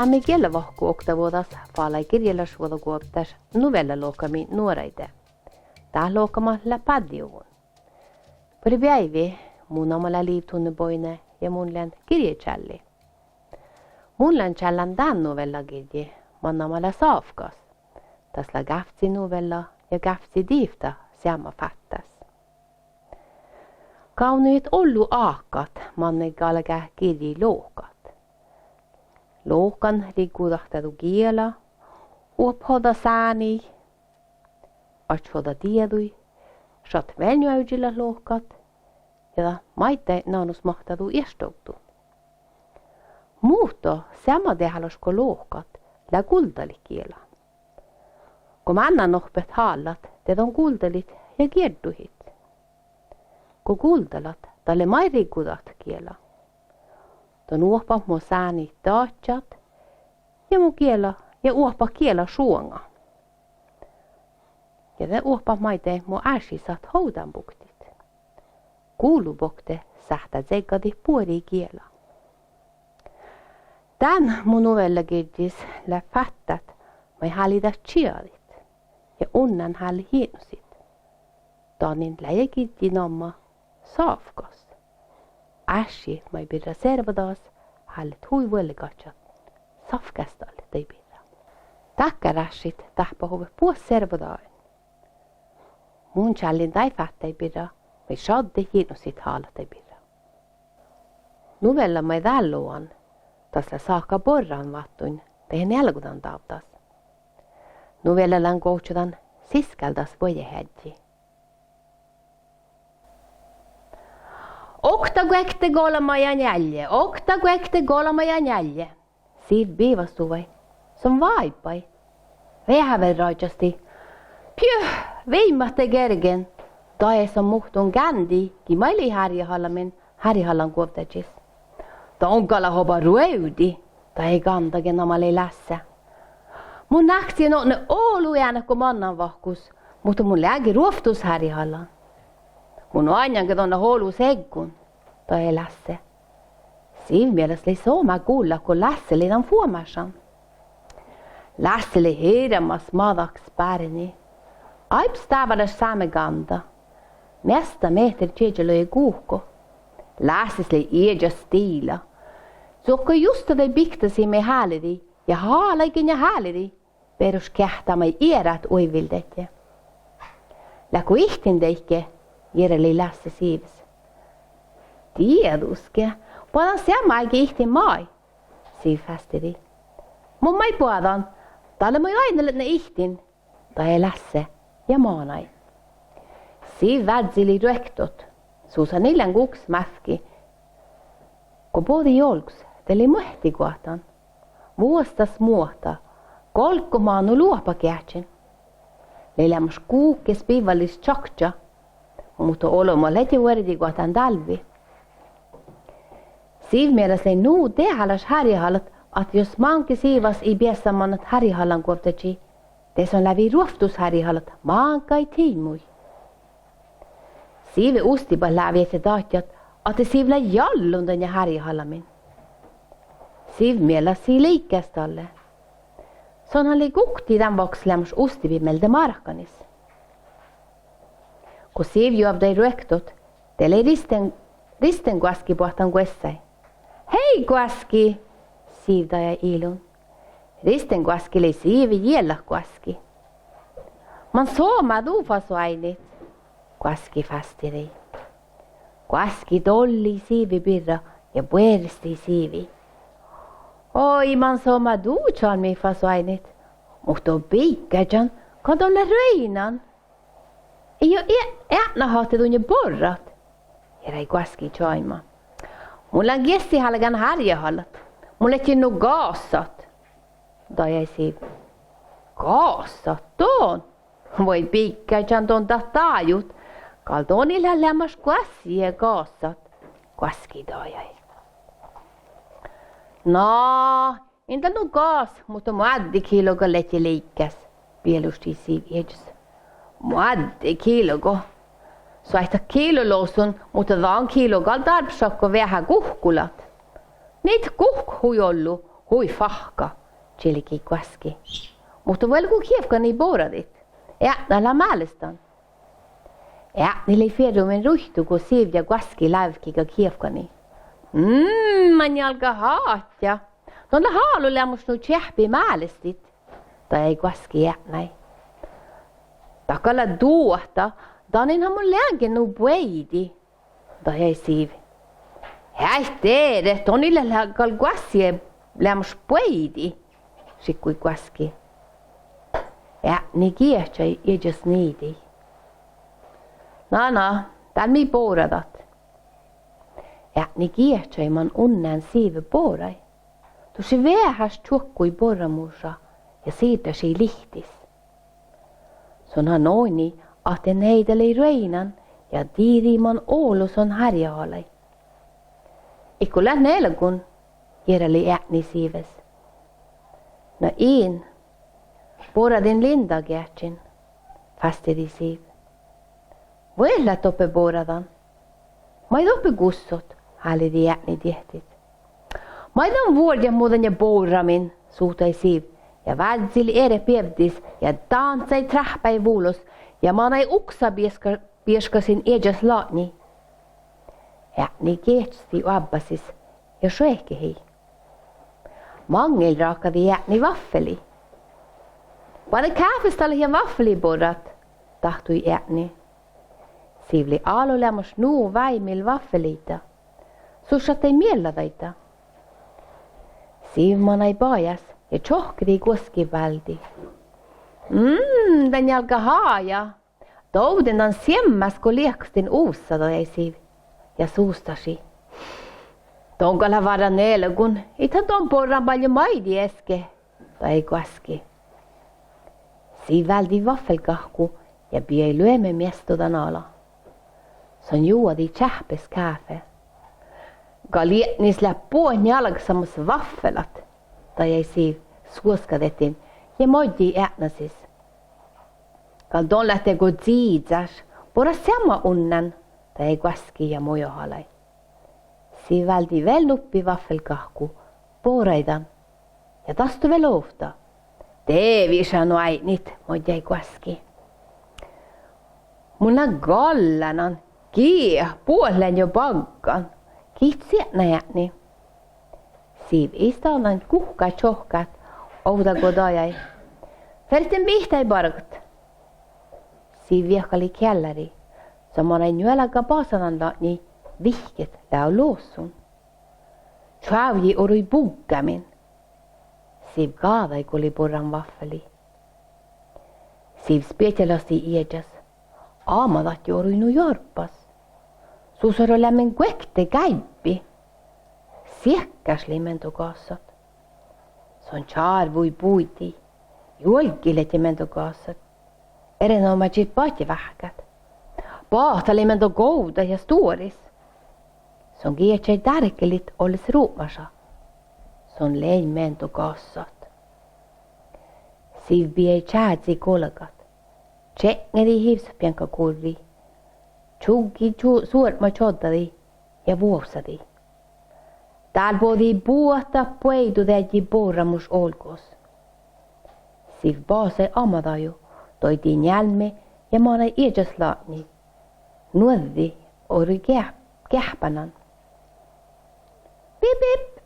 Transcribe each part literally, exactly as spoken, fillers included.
Sámi giellaboahtku oktavuođas falai girjjelašvuođaguovddáš nuvellalohkamiid nuoraide. Dát lohkamat lea Báddejuvvon. Buorre beaivi, mu namma lea Liv Tunnebuine ja mun lean girječálli. Mun lean čállán dán nuvellagirjji, man namma lea Sávkkas. Das lea gávcci nuvella ja gávcci dihte seamma fáttás. Gávdnojit ollu ákkat manne galgá girjji lohkat. Lohkan riggudahtá du giela, oahpahođđa sániid, aččohođđa dieđuid, šat velnjoaivžillat lohkat ja dat maiddái nanus mahttá du ieštovddu. Muhto seamma dehálaš go lohkat lea guldalit giela. Go mánná nohppet hállat, de don guldalit ja giedduhit. Go guldalat, dalle maid riggudat giela. Don oahppat mo sániid dadjat ja mo giela ja oahppat giela šuoŋa. Ja de oahppat maiddái mo ášši sáhtát ovdánbuktit. Gulu bokte sáhttá ceggadit buori giela. Dán mu nuvellagirjjis lea fáttát maid háliidat čiegadit ja unnán hállet jitnosit. Danin lea girjji namma Sávkkas. Ášši maid birra servodagas hállet hui vuollegaččat sávkkástallid daid birra. Dakkáráššit dáhpáhuvvet buot servodagain. Mun čállin daid fáttáid birra maid šaddet jitnosit hálat daid birra. Nuvella maid dál logan, das lea Sáhka borranváttuin dahje nealgodan dávddas. Nuvella lean gohčodan siskkaldas vuojeheaddji. Okta, guokte, golbma ja njeallje, okta, guokte, golbma ja njeallje. Siv bivastuvai, son váibbai. Veahá vel rážžastii. Pjuh, viimmat de gergen. Daje son muhtun gánddi gii maid lei hárjehallamin hárjehallanguovddážis. Don gal leat oba ruovdit, daje gándage namma lei Lásse. Mun náksen odne olu eanet go mannanvahkus, muhto mun leage ruovttus hárjehallan. Mun oaidnán ge don leat olu seggun, daje Lásse. Siv mielas lei somá gullat go Lásse lei dan fuomášan. Lásse lei hirbmat mađagas bárni. Áibbas dávalaš sámegánda. Measta mehter čiežalogi guhko. Lássis lei iežas stiila. Zuokko justa daid biktasiid maid háliidii ja hálaiguin ja háliidii, beroš geahttá maid earát uoivvildedje. Leatgo ihtten deike? Jearalii Lásse Sives. Dieđusge, boađán seamma áigge ihtten maid, Siv fástirii. Mun maid boađán, dalle maid oaidnaledne ihtten, daje Lásse ja manai. Siv vázzilii ruoktot. Susa nai lean guhkes mátki. Go bođii olggos, de lei muohtti goahtán. Vuosttaš muohta, golggot manu loahpageahčen. Lei leamaš guhkes bivvalis čakča. Muhto olbmot ledje vuordigoahtán dálvvi. Siv mielas lei nu dehálaš hárjehallat ahte jos máŋgga Sivas ii beassan mannat hárjehallanguovddážii, de son lávii ruovttus hárjehallat máŋggaid tiimmuid. Sive ustibat lávejedje dadjat ahte Siv lea jallon dainna hárjehallamin. Siv mielas sii liikás dalle. Son han lei guokte dán vahkes leamaš ustibit mielde márkanis. Go Siv joavdai ruoktot, de lei Risten, Risten goaski boahtán guossái. Hei, goaski! Siv dajai ilun. Risten goaski lei Sive jiellat goaski. Man somá du fas oaidnit? Goaski fástirii. Goaski dollii Sive birra ja buorestii Sivii. Oi, man somá du čalmmit fas oaidnit, muhto biiggážan go don leat ruoinan. Ii eat eatnat ahte duinna borrat? Jearai goaski čoaimma. Mun lean giessihálgán hárjehallat. Mun ledjen nu gásat, dajai Siv. Gásat don? Vuoi biiggážan don dat dájut. Gal don ii leat leamaš goassege gásat, goaski dajai. Na, in dal nu gás, muhto moadde kiloga ledje liikás, bieluštii Siv iežas. Moadde kiloga? Soaitá kilolosun, muhto dan kilo gal dárbbašii veahá guhkkulat. Nit guhkku hui ollu, Hui fáhkka, čilgii guoski. Muhto vuolgit gievkanii boradit? Eatni lea málestan. Eatni lei fierrumin ruittu go siv ja guoski lávkiiga gievkanii. Mm, man njalggat ádjá. Don leat álo leamaš nu čeahppi málestit, dajai guoski eatnái. Dat gal lea duohta, danin han mun leagen nu buoidi, dajai siv. Heaid deret, don ii leat gal guoski leamaš buoidi, šiggui guoski. Eatni geahčai iežas niidii. Na, na, dál mii boradat. Eatni geahčai man unnán sivve boraid. Dušše veaháš čuokkui borramuša ja sirddašii lihtis. Son han oinii ahte nieida lei ruoignan ja dirii man olu son hárjehalai. It go leat nelgun? jearalii eatni sives. Na in, boradin lindageahččin, fastidii siv. Vuođđat leat doppe boradan? Maid doppe gussot? háliidii eatni diehtit. Maid don vuorjjat mu dan ja borramin, suvdai siv ja vázzil eret bievdis ja danccai tráhppái vulos ja manai uksabieška-, bieškasin iežas latnji. Eatni geahčastii oabbasis ja šuohkehii. Maŋŋil ráhkadii eatni vaffelii. Boađe káfestallat ja vaffelii borrat, dáhtui eatni. Siv lei álo leamaš nu váimil vaffeliidda. Sus šattai miella daidda. Siv manai bajás ja čohkkedii guoski válddi. Mm, dan njalggat ájá. Dovden dan siemmás go liehkastin uvssa, dajai siv ja sustašii. Don gal leat várra nelgun, it han don borran balde maidege easka, dajai guoski. Siv váldii vaffelgahku ja bijai lueme miestu dan ala. Son juogadii čáhppes káfe. Gal eatnis leat buot njálggasamas vaffelat, dajai siv suoskadettiin ja moddii eatnasis. Gal don leat dego čiigáš, borrat seamma unnán, dajai guoski ja mujohalai. Siv váldii vel nuppi vaffelgahku, borai dan ja dasto vel ovtta. De viša nu áidnit, moddjai guoski. Mun lean gallánan, gii, buot lean jo baggan. Giites eatnái, eatni? Siv ii stádan guhká čohkkát ovdal go dajai. Ferten bihtáid bargat? Siv viehkalii keallarii. Son manai njuolga basadanlatnji, vihkket lea losun. Čoavjji orui buggámin. Siv gáđai go lei borran vaffelii. Siv spieđđalastii iežas. Ámadahtti orui nu joarbbas. Sus orui leamen guokte gáibbi. Siekkáš lei menddo gassat. Son čárvui buiddii. Juolggit ledje menddo gassat. Erenoamážit badjeváhkkát. Bahta lei menddo govdat ja stuoris. Son geahčai dárkelit olles rupmaša. Son lei menddo gassat. Siv bijai čázii golgat. Čeknedii hivssotbienkakurvii. Čuggii ču-, suorpma čoddadii ja vuovsadii. Dál bođii buot dat buoidudeaddji borramuš olggos. Siv basai ámadaju, doidii njálmmi ja manai iežas latnji. Nuođđi orui geah-, geahpánan. Bip, bip!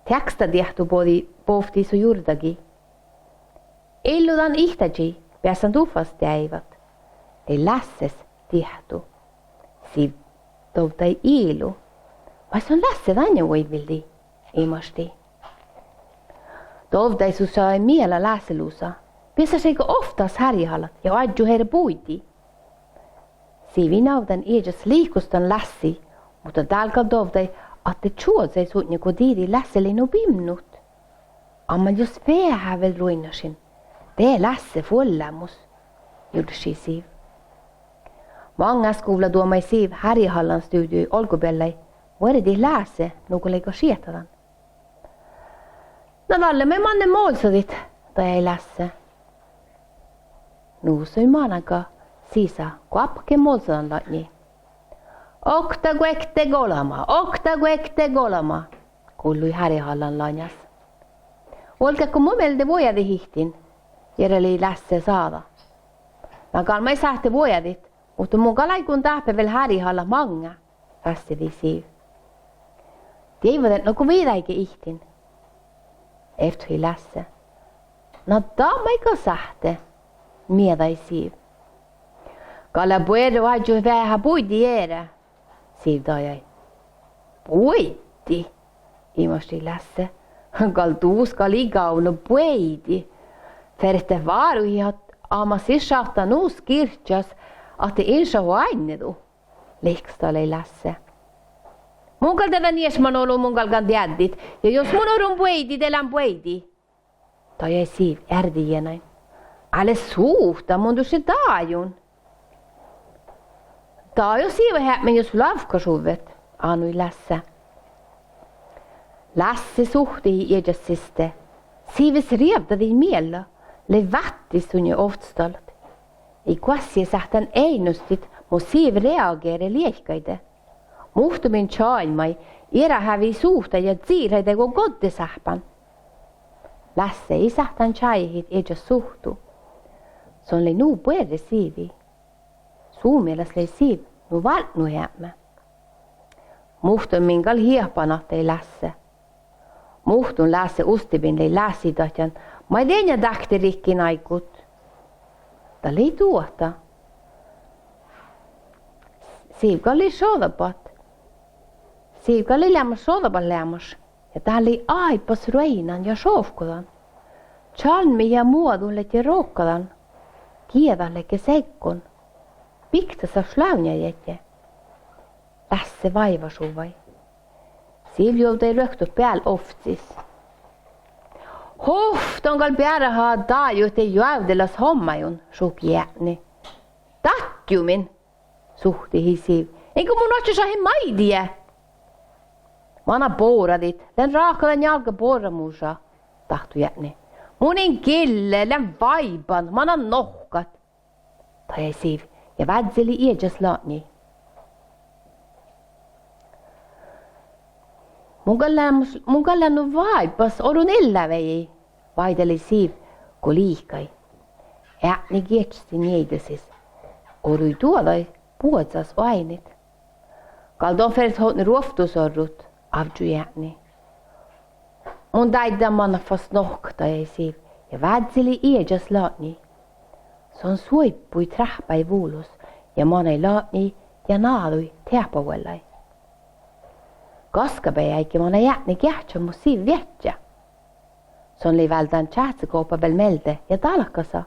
Teakstadiehtu bođii, bovttii su jurdagii. Illu dan ihtažii, beasan du fas deaivat. Lei Lásse diehtu. Siv dovdai ilu. Vai son Lásse dan vuoivvildii? imaštii. Dovdai sus šadai miela Lásse lusa. Beasašeigga ovttas hárjehallat ja oažžut eret buiddii. Siv ii návdan iežas lihkostan Lássii, muhto dál gal dovdai ahte čuožai sutnje go diri Lásse lei nu bimnut. Ámmal jus veahá vel ruoinnašin, de Lásse fuollámus, jurddašii Siv. Maŋŋá skuvlla duomai Siv hárjehallanstudioi olggobeallái vuordit Lásse nugo leiga šiehtadan. Na dalle maid manne molsadit, dajai Lásse. Nu soi mánága sisa goappahe molsadanlatnji. Okta guokte golbma, okta guokte golbma, gullui hárjehallanlaňas. Vuolgátgo mu mielde vuojadit ihtin? Jearralii Lásse sáhttá. Na gal maid sáhttet vuojadit, muhto mun gal áiggun dáppe vel hárihallat maŋŋá, vástidii Siv. Dievva de nugo viđáige ihtin, evttahii Lásse. Na dat maid gal sáhttet, mieđai Siv. Gal lea buorre oažžut veahá buiddit eret, Siv dajai. Buiddit? imaštii Lásse. Gal dus gal in gávdno buiddit. Fertet váruhit ahte amas ii šatta nu skirjjás ahte in šat oainnedu, lihkastalai Lásse. Mun gal dieđán ieš man olu, mun galggan deaddit, ja jus mun orun buiddit, de lean buiddit, dajai Siv eardejeanain. Ale suhta, mun dušše dájun. Dájo sivaheapmi jus lávkkašuvvet, ánui Lásse. Lásse suhtihii iežas siste. Sivis rievdadii miella, lei váttis sutnje ovttastallat. Ii goassege sáhttán eidnostit mo Siv reagere liekkaide. Muhtumin čađaimii eará hávii suhta ja dzirhai dego goddesáhpán. Lásse ii sáhttán čájehit iežas suhttu. Son lei nu buorre Sivii. Su mielas lei Siv nu váldnuheapme. Muhtumin gal hiepanahttai Lásse. Muhtun Lásse ustimin lei lásidatjan maid eanet dákterihkkin áiggut. Dat lei duohta. Siv gal lei šođabat. Siv gal lei leamaš šođabat leamaš. Ja dál lei áibbas ruoignan ja šovkkodan. Čalmmit ja muođut ledje rokkadan. Gieđat ledje seggon. Biktasa šlávnjá ledje. Lásse váivašuvvai. Siv juovdai ruoktot beal ovccis. Hof, don gal beare ha dájut de joavddelas hommájun, šuhkii eatni. Dadjumin, suhtihii Siv. Ingo mun oaččo šat maidege? Mana boradit, lean ráhkadan njálgga borramuša, dáhtui eatni. Mun in gille, lean váiban, mana nohkkat, dajai Siv ja vázzilii iežas latnjii. Mun gal lean, mun gal lean nu váibbas, orun illávejii, váidalii Siv go lihkai. Eatni giečastii nieiddasis. Orui duođai buođas oaidnit. Gal don fertet otne ruovttus orrut, ávžžui eatni. Mun dáidden manat fas nohkkat, dajai Siv ja vázzilii iežas latnjii. Son suoibbui tráhppái vulos ja manai latnjii ja náđui teahpavuollái. Gaskabeaiggii manai eatni geahččat mo Siv viežžá. Son lei váldán čáhcegohpa vel mielde ja dálkasa.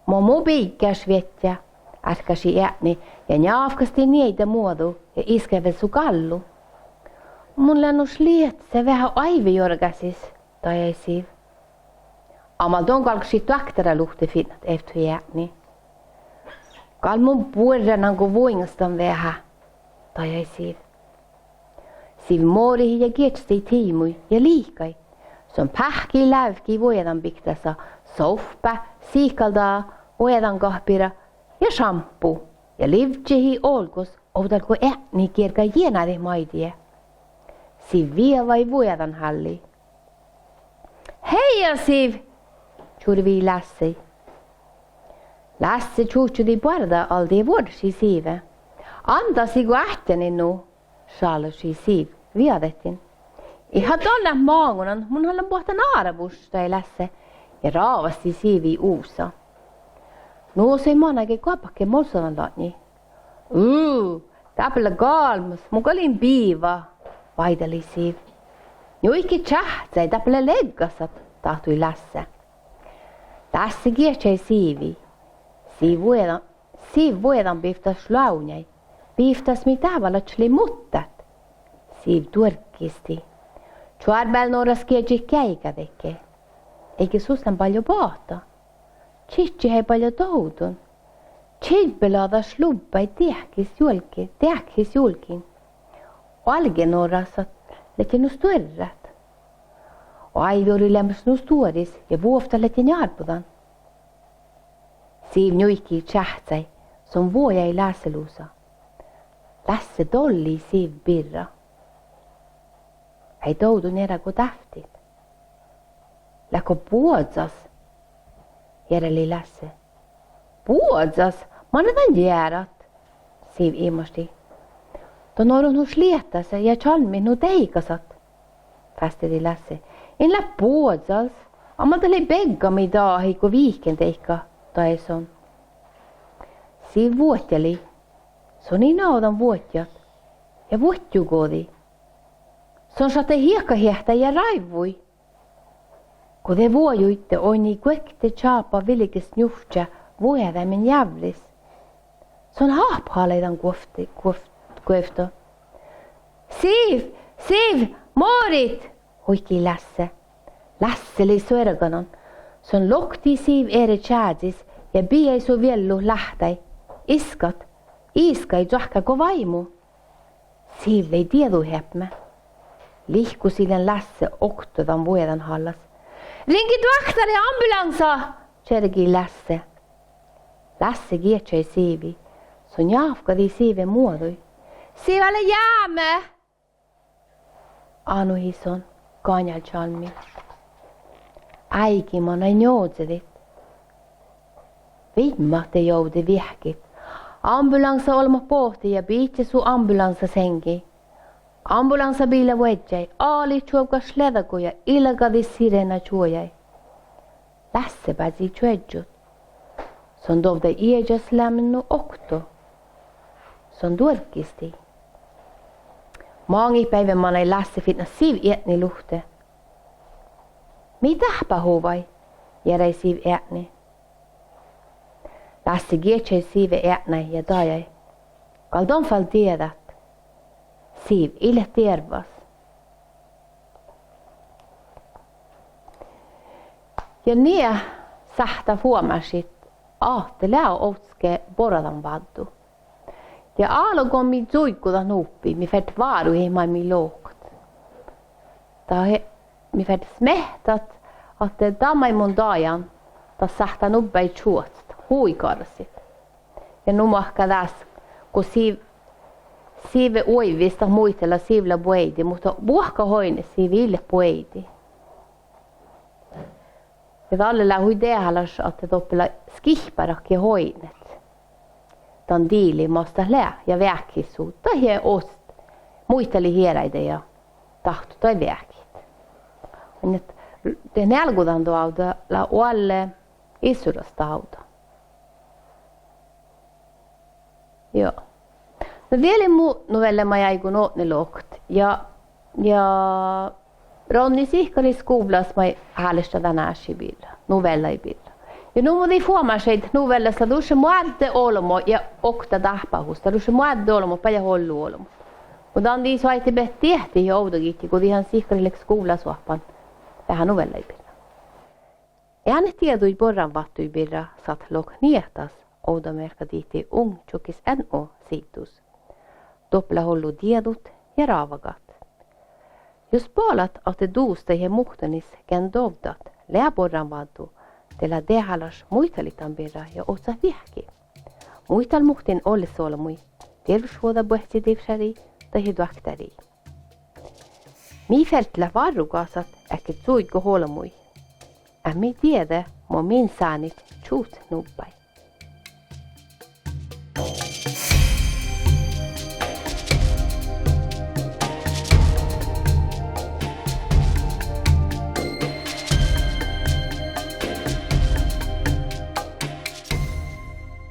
Mo mu biiggáš viežžá, árkkašii eatni ja njávkkastii nieidda muođu ja iskai vel su gállu. Mun lean nu šliecce veahá oaivejorgásis, dajai Siv. Amal don galggašit doaktára luhtte fitnat, evttahii eatni. Gal mun buorre nango vuiŋastan veahá, dajai Siv. Siv morihii ja giečastii tiimui ja lihkai. Son páhkkii lávkii vuođanbiktasa, sovppá, sihkaldá, vuođangahpira ja šamppu ja livžžehii olggos ovdal go eatni gierggai jeanárit maidege. Siv vievai vuođanhállii. Heija, Siv! čurvii Lássii. Lásse čuččodii boarda alde ja vuordašii Sive. Ándda sii go átjánit nu, šálašii Siv vieđettiin. Ii ha don leat máŋunan, mun han lean boahtán árvvuš, dajai Lásse ja rávastii Sivii uvssa. Nu soai manage goappahke molssodanlatnjii. Uu, dáppe lea gálmmas, mun gal in biiva, váidalii Siv. Njuikii čáhcái, dáppe lea leggásat, dáhtui Lásse. Lásse giečai Sivii. Siv vuođa-, Siv vuođanbivttas šlávnjái. Bivttas mii dábálaččat lei muttát. Siv duorggistii. Čoárbealnnuoras giežžat geaigádedje. Eai sus lean baljo boahtá. Čidžehii baljo dovdun. Čiibbeláđa šlubbái deahkis julggi-, deahkis julggiin. Oalgenoras ledje nu stuorrát. Oaivvi orui leamaš nu stuoris ja vuovttat ledje njárbodan. Siv njuikii čáhcái, son vuojai Lásse lusa. Lásse dollii Siv birra. Eai dovdun eará go dávttit. Leatgo boađas? jearalii Lásse. Boađas? Manne dan jearat? Siv imaštii. Don orun hui liehtase ja čalmmit nu deikasat, vástedii Lásse. In leat boađas, amma dat lei begga mii dahiid go vihken deika, dajai son. Siv vuodjalii. Son ii nagodan vuodjat. Ja vuodjugođii. Son šattai hiekkaheahtái ja ráivvui. Go de vuojuide oidnii guokte čáppa vilges njuvččá vuođamin jávris. Son háphalai dan guovt-, guovt-, guovtto. Siv! Siv! Morit! Huikii Lásse. Lásse lei suorganan. Son loktii Siv eret čáziid ja bijai su viellu láhttái. Iskat, iskai čoahkká go váimu. Siv lei dieđuheapme. Lihkusii lean Lásse okto dan vuođan hallas. Ringi doaktára, ambulanssa! Čergii Lásse. Lásse gieččai Sivii. Son njávkkadii Sive muođui. Siv, ale jáme! Anuhii son gaňalčalmmiin. Áigi manai njožedit. Viimmat de jovde veahkit. Ambulanssaolbmot bohte ja bidje su ambulanssaseŋgii. Ambulanssabiila vuodjai, álit čuovggat šleđgu ja ilgadit sirená čuojai. Lásse bázii čuožžut. Son dovdai iežas leamen nu okto. Son duorgistii. Maŋit beaivvi manai Lásse fitnat Siv eatni luhtte. Mii dáhpáhuvai? jearai Siv eatni. Lásse gieččai Sive eatnái ja dajai: Gal don fal dieđát. Siv ii leat dearvvas. Ja nie sáhttá fuomášit ahte lea ovddatge bordanváddu. Ja álgos mii čuoiggudat nuppit, mii fertet váruhit maid mii lohkat. Dahje mii fertet smiehttat ahte dat maid mun dajan, dat sáhttá nubbái čuohcat hui garrasit. Ja nu mahká dás go Siv, Sive oaivvis dat muitala Siv lea buoidi, muhto buohkat oidne Siv ii leat buoidi. Ja dalle lea hui dehálaš ahte doppe lea skihpárat ja oidnet dan dili mas dat lea ja veahkehit su dahje ost muitalit earáide ja dáhtot daid veahkehit. Muhto de nealgudanduvdá lea oalle issorastávda. Juo. Na diet lei mu nuvellaid maid áiggun odne lohkat ja, ja Ronny sihkkarit skuvllas maid hálašeaddá dan ášši birra, nuvellaide birra. Ja nu mun dii fuomášein ahte nuvellas lea dušše moadde olbmot ja okta dáhpáhus, dat lea dušše moadde olbmot, beaivve ollu olbmot. Muhto dan dii soaitibehtet diehtit ja ovdagidjit go dii han sihkkarit leat skuvllas oahppan veahá nuvellaide birra. Eanet dieđuid borranváttuide birra sáhtát lohkat nietas ovdamearkka dihte ungčuokkis N O siiddus. Doppe leat ollu dieđut ja rávagat. Jus boalat ahte dusttaide muhtumis gean dovdat lea borranváddu, de lea dehálaš muitalit dan birra ja ovccat veahki. Muitalmuhtin ollesolbmuid, dearvvašvuođabuohcci divššárii dahje doaktárii. Mii fertet leat várrugasat eanet čuoiggut olbmuid. Eat mii dieđe mo min sánit čuhcat nubbái.